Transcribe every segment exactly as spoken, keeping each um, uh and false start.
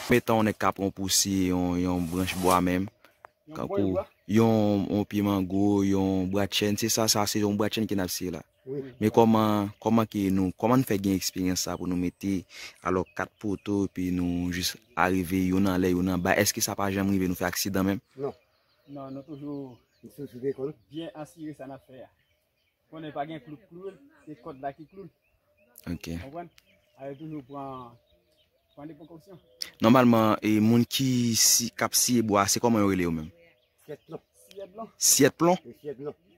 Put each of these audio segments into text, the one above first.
Metan yon nèg ka pran pou siye yon, yon branch bwa menm, kankou yon, yon pye mango, yon bwa chèn, se sa, sa se yon bwa chèn ke n ap siye la. Wi. Men kòman, kòman ke nou, kòman n fè gen eksperyans sa pou nou mete, alò, kat poto, epi nou jis arive youn anlè, youn anba? Èske sa pa janm rive nou fè aksidan menm? Non. Non, nou toujou byen asire sa n ap fè a. Konnen pa gen klou k klou l, se kòd la ki klou l. Ok. Konprann? Ale toujou pran, pran de prekosyon. Nòmalman, e, moun ki si, k ap siye bwa, se kòman yo rele yo menm? Syèt lon. Syèt lon.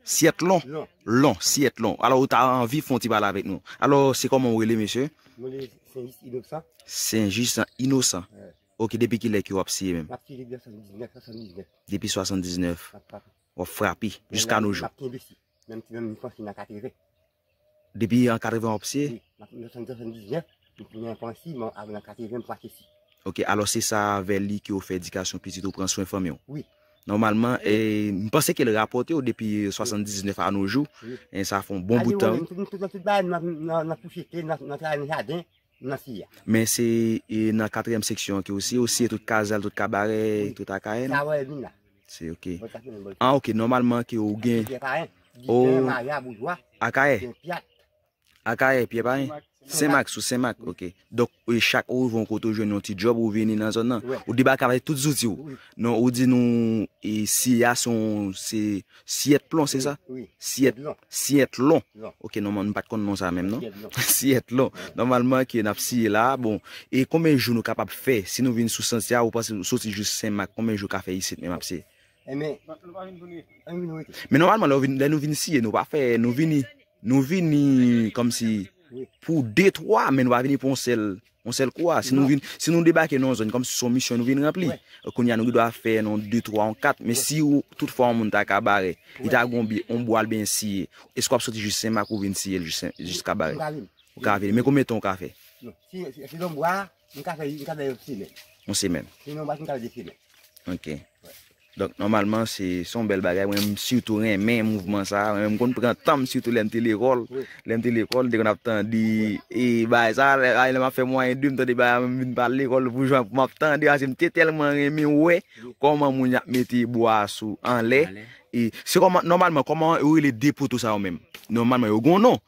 Syèt lon. Lon. Lon, syèt lon. Alò, ou ta anvi fè yon ti pale avèk nou. Alò, se kòman ou rele, mesye? Mwen rele Sen Jis Inosan. Sen Jis Inosan. Wi. Ok, depi kilè ke w ap siye menm? M ap siye depi swasanndiznèf, swasanndiznèf. Depi swasanndiznèf. M ap frape. W ap frape, jiska no jou. M ap kenbe si. Menm si, menm m panse nan katreven. Depi an katreven w ap siye? Wi, m ap, swasanndiznèf, m fini an panse, men avan nan katreven m pase si. Ok, alò se sa avè li ke w fè edikasyon pitit ou, pran swen fanmi w. Wi. Nòmalman, e, m panse ke l rapòte w depi swasanndiznèf a no jou. Wi. E sa fè yon bon bout tan. Wi, m tout, m tout, tout bagay, nan, nan, nan kouche, nan, nan travay nan jaden, nan siye a. Men se, e, nan katriyèm seksyon an ke w siye, w siye tout Kazal, tout Kabarè, tout Akayè, non? Sa wè vin la. Se ok. Bòl sa fini, bòl sa. Ah, ok, nòmalman ke w gen. Pyè Payen, o, Dipen, Maya, Boujwa, Akayè. Sen Pyat. Akayè, Pyè Payen. Senmak, sou Senmak, ok. Donk, e, chak ou rive yon kote ou jwenn yon ti djòb, ou vini nan zòn nan. Wi. Ou debake avèk tout zouti w. Wi. Non, ou di nou, e, siye a se yon, se Syèt plon, se sa? Wi, wi. Syèt, syèt lon. Lon. Ok, non, mwen, m pa t konn non sa menm, non? Syèt lon. Syèt lon. Nòmalman, ke n ap siye la, bon, e konbyen jou nou kapab fè? Si nou vin sou santye a, ou panse ou soti jis Senmak, konbyen jou ka fè isit menm ap siye? Enben, ann vin rete. Men nòmalman, lè w vin, lè nou vin siye, nou pa fè, nou vini, nou vini kòmsi pou de, twa, men nou pa vini pou yon sèl yon sèl kou a. Si nou vin, si nou debake nan yon zòn kòmsi se yon misyon nou vin ranpli, kounye a nou gen dwa fè non de, twa, yon kat. Men si ou, toutfwa yon moun ta Kabarè, li ta gen yon bwa l benyen siye, èske w ap soti jis Senmak ou vin siye l jis Sen, jis Kabarè? M ka vin. Ou ka vini. Men konbyen tan ou ka fè? Non, si, si, si se yon bwa, m ka fè, m ka fè yon semèn. Yon semèn. Sinon, m ka fè de semèn. Ok. Donk, nòmalman, se, se yon bèl bagay. Mwen, m sitou renmen mouvman sa a. Mwen, m konn pran tan m, sitou lè m te lekòl. Wi. Lè m te lekòl, m te konn ap tande, e, bagay sa a, lè, lè m ap fè mwayen de, m tande bagay, m vin pa lekòl pou jwenn, pou m ap tande, paske m te tèlman renmen wè kòman moun y ap mete bwa sou, anlè. Anlè. E, se kòman, nòmalman, kòman yo rele de poto sa yo menm? Nòmalman, yo gen yon non.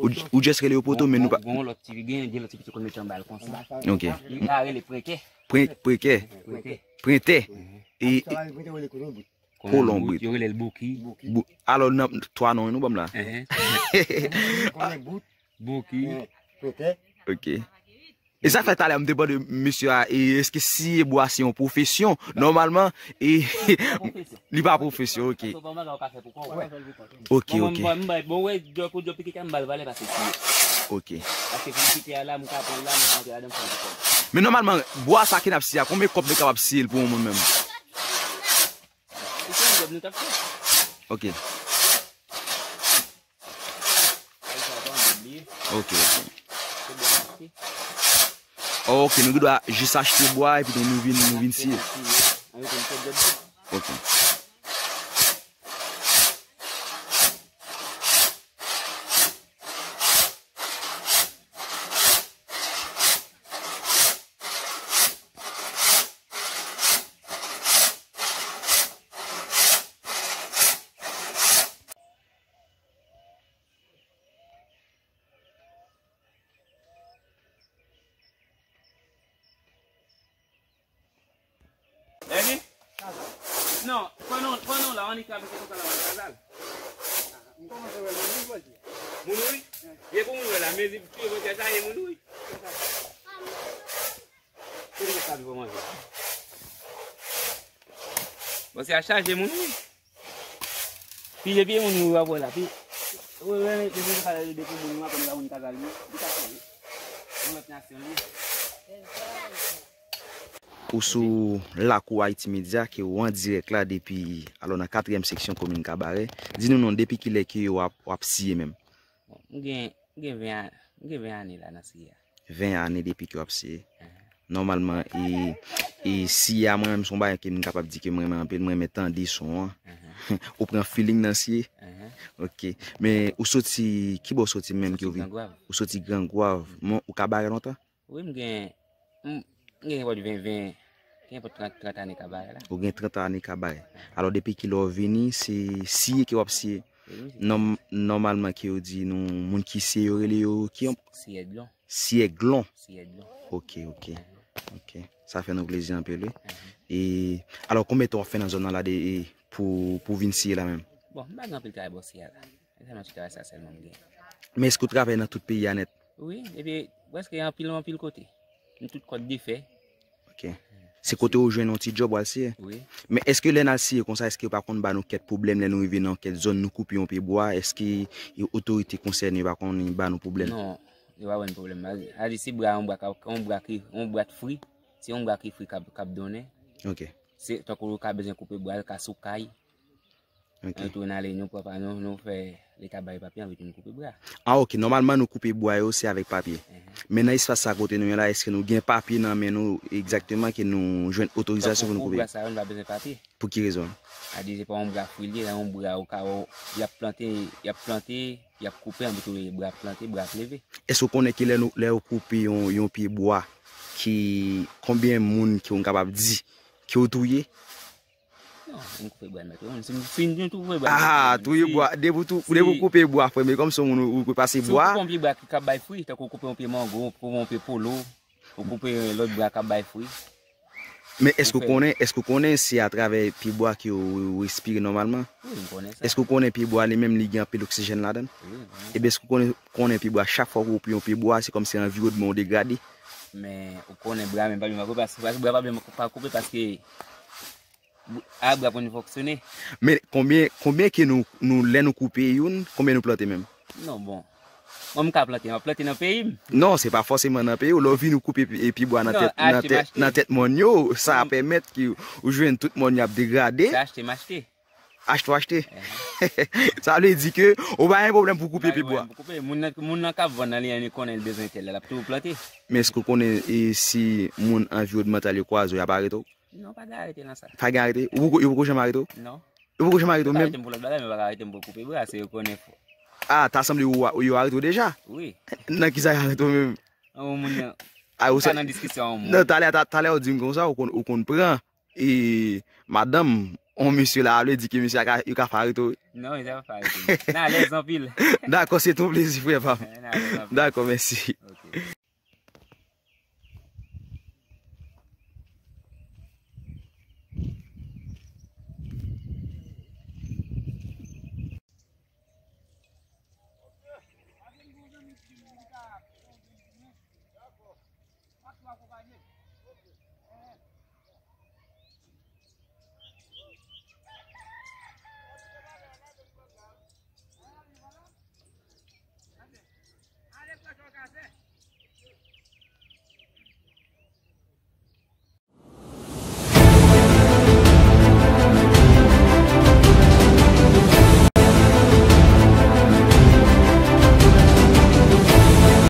Ou, ou just rele yo poto, men nou pa. Gon, gon lòt ti, gen, gen lòt ti pito konn mete anba l konsa. Ok. Li ka rele prekè. Pre-, prekè. Prekè. Prentè. E, e, kolon brit. Yo rele l bouki. Bou-, alò, nan twa non nou ban m la. Bouki. Prentè. Ok. E sa fè talè m te mande mesye a, e, èske siye bwa se yon pwofesyon? Nòmalman, e, li pa pwofesyon, ok. Ok, ok. Bon, wè, djòb pou djòb piki kay m ba l valè pase siye. Ok. Paske pou kite a la, m ka pran l la, m ka antre ladan m fè l pou kòb. Men nòmalman, bwa sa ke n ap siye a, konbyen kòb nou kapab siye l pou yon moun menm? Se yon djòb nou t ap fè. Ok. Ok, ok. Ok, nou gen dwa jis achte bwa epi nou, nou vin, nou vin siye. Ok. Lèvi? Non, pran non, pran non la, annik travèse konsa la, Kazal. Moun wi? Ye pou moun wè la, mezi pye vòtè sa ye moun wi. Kote sa pou manje? Bon, se a chaje moun wi. Pile pye moun wi w ap wè la. Pi, wi, wi, wi, pi moun ka rele depi moun wi, apre nou ka moun Kazal wi. Li ka fè wi. Yon lòt nasyon li. Ou sou lakou Haiti Media ke ou an dirèk la depi, alò, nan katriyèm seksyon komin Kabarè. Di nou non, depi kilè ke w ap, w ap siye menm? Bon, m gen, m gen ven an, m gen ven ane la nan siye a. Ven ane depi ke w ap siye. Nòmalman, e, e siye a mwen menm se yon bagay ke m kapab di ke m renmen anpil, m renmen tande son an. Ou pran feeling nan siye? Ok. Men ou soti, ki bò w soti menm ke w vin? Ou soti Gran Gwav. Men ou Kabarè lontan? Wi, m gen, m, m gen nenpòt ven, ven, gen nenpòt trant, trant ane Kabarè la. Ou gen trant ane Kabarè. Alò, depi kilè w vini, se siye ke w ap siye. Wi, wi, se sa. Nòm-, nòmalman ke yo di nou, moun ki siye yo rele yo ki? Siyèglon. Siyèglon. Siyèglon. Ok, ok. Ok. Sa fè nou plezi anpil, wi. E, alò, konbyen tan w ap fè nan zòn nan la de, e, pou, pou vin siye la menm? Bon, m pa gen anpil travay bò siye a la. Se sèlman ti travay sa sèlman m gen. Men èske w travay nan tout peyi a nèt? Wi, epi prèske anpil, anpil kote. Nou tout kòd de fè. Ok. Se kote ou jwenn yon ti djòb w al siye. Wi. Men èske lè n al siye konsa, èske yo pa konn ba nou kèk pwoblèm lè nou rive nan kèk zòn nou koupe yon pye bwa? Èske otorite konsène yo pa konn ba nou pwoblèm? Non, yo pa wè n pwoblèm. A di se bwa, yon bwa, ka- yon bwa ki, yon bwa fri. Se yon bwa ki fri k ap, k ap donnen. Ok. Se tankou ou ka bezwen koupe bwa, l ka sou kay. Ok. Nou tounen ale, nou pran pa, nou, nou fè leta bay papye, anvi tou nou koupe bwa. Ah, ok. Nòmalman, nou koupe bwa yo, se avèk papye. Men nan espas sa kote nou ye la, èske nou gen papye nan men nou egzakteman ke nou jwenn otorizasyon pou nou koupe? Bwa sa yo, nou pa bezwen papye. Pou ki rezon? A di se pa yon bwa fri li ye, yon bwa ou ka wè, y ap plante, y ap plante, y ap koupe, anvi tou bwa ap plante, bwa ap leve. Èske ou konnen ki lè nou, lè ou koupe yon, yon pye bwa, ki, konbyen moun ki ou kapab di ki ou touye? Non, m koupe bwa mèt. Si, si nou tou koupe bwa. Ah, touye bwa. Depi ou tou, depi ou koupe bwa, frè, men kòm se yon moun ou, ou pase bwa. Si ou koupe yon pye bwa ki kap bay fwi, tankou ou koupe yon pye mango, ou koupe yon pye polo, ou koupe lòt bwa kap bay fwi. Men èske ou konnen, èske ou konnen se atravè pye bwa ke ou respire nòmalman? Wi, m konnen sa. Èske ou konnen pye bwa li menm li gen anpil oksijèn ladan l? Wi, m konnen. Ebyen, èske ou konnen, konnen pye bwa, chak fwa ou koupe yon pye bwa, se kòmsi anviwònman ou degrade? Men ou konnen bwa menm pa byen pa koupe paske, paske bwa pa byen pa koupe paske a bwa pou nou fonksyone. Men konbyen, konbyen ke nou, nou, lè nou koupe youn, konbyen nou plante menm? Non, bon. Mwen, m ka plante, m ap plante nan peyi m. Non, se pa fòseman nan peyi w. Lè w vin ou koupe pi- pye bwa nan Non, tèt, nan achte, tèt, achte. Nan tèt mòn yo, sa a pèmèt ke ou jwenn tout mòn yo ap degrade. Se achte, m achte. Achte w achte. Sa vle di ke ou pa gen pwoblèm pou koupe pye bwa. Pou koupe, moun nan, moun nan k ap vann nan li, li konnen l bezwen tèl, l ap tou plante. Men èske w konnen e, si moun anviwònmantal yo kwaze w, y ap arete w? Non, pa gen arete nan sa. Pa gen arete? Ou poko, yo poko janm arete w? Non. Yo poko janm arete w Yo ka menm? Arete m pou lòt bagay, men yo pa ka arete m pou koupe bwa, se yo konnen fò. Ah, ta sanble ou, yo arete w deja? Wi. Nan ki sa yo arete w menm? Yon moun nan. Ah, ou Sa se- nan diskisyon an moun. Non, talè, ta- talè ou di m konsa, ou konn, ou konn pran e madanm, on mesye la, vle di ke mesye a ka, yo ka fè arete w. Non, yo ka fè arete m. Nan alèz anpil. Dakò, se ton plezi, frè pa m. Nan alèz anpil. Dakò, mèsi. Ok.